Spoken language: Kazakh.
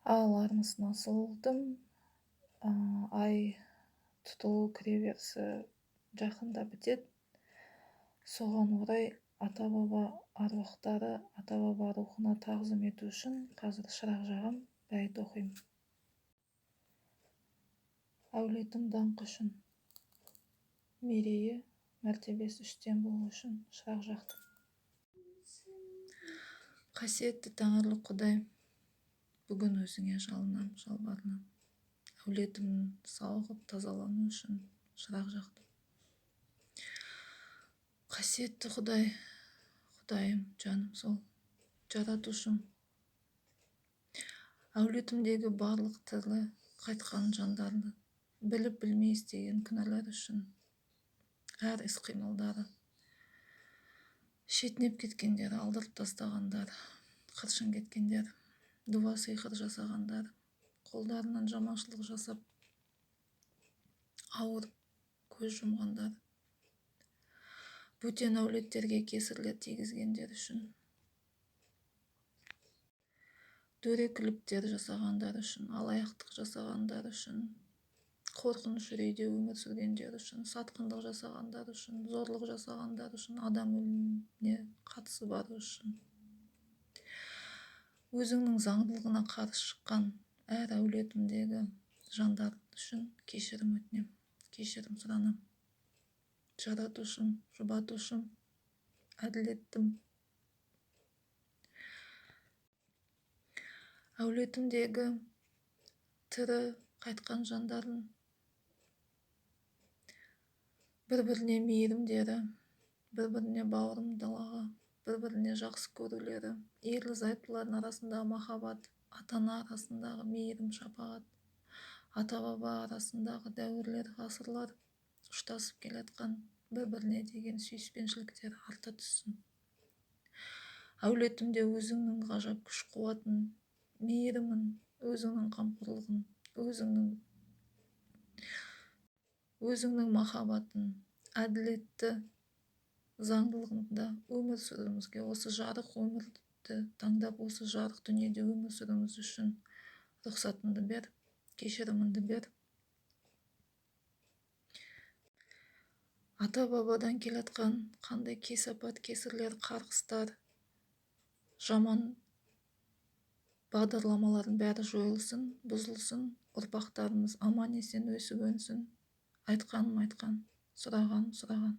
Ал, армысың, асылдым. Ай тұтылу кіреберісі жақында бітеді. Соған орай ата-баба аруақтары, ата-баба рухына тағзым ету үшін қазір шырақ жағам, бәйіт оқимын. Әулетім даңқы үшін, мерейі, мәртебесі үстем болу үшін шырақ жақтым. Қасиетті тәңірлі Құдай, бүгін өзіңе жалынам, жалбарынам. Әулетімнің сауығып тазалану үшін шырақ жақтым. Қасиетті Құдай, Құдайым, жаным сол, жаратушым. Әулетімдегі барлық тірі қайтқан жандарды біліп білмей істеген күнәлар үшін әр іс-қимылдары шетінеп кеткендер, алдырып тастағандар, қыршын кеткендер, дуа сиқыр жасағандар, қолдарынан жаманшылық жасап ауырып көз жұмғандар, бөтен әулеттерге кесірлер тигізгендер үшін, дөрекіліктер жасағандар үшін, алаяқтық жасағандар үшін, қорқыныш үрейде өмір сүргендер үшін, сатқындық жасағандар үшін, зорлық жасағандар үшін, адам өліміне қатысы бар үшін, өзіңнің заңдылығына қарсы шыққан әр әулетімдегі жандар үшін кешірім өтінем, кешірім сұранам. Жаратушым, жұбатушым, әділеттім. Әулетімдегі тірі қайтқан жандардың бір-біріне мейірімдері, бір-біріне бауырымдылығы, бір-біріне жақсы көрулері, ерлі-зайыптылардың арасындағы махаббат, ата-ана арасындағы мейірім, шапағат, ата-баба арасындағы дәуірлер, ғасырлар ұштасып келатқан бір-біріне деген сүйіспеншіліктері арта түссін. Әулетімде өзіңнің ғажап күш-қуатын, мейірімін, өзіңнің қамқорлығын, өзіңнің махаббатын, әділетті заңдылығында өмір сүруімізге, осы жарық өмірді таңдап, осы жарық дүниеде өмір сүруіміз үшін рұқсатыңды бер, кешіріміңді бер. Ата-бабадан келатқан қандай кесапат, кесірлер, қарғыстар, жаман бағдарламалардың бәрі жойылсын, бұзылсын, ұрпақтарымыз аман-есен өсіп өнсін. Айтқаным айтқан, сұрағаным сұраған.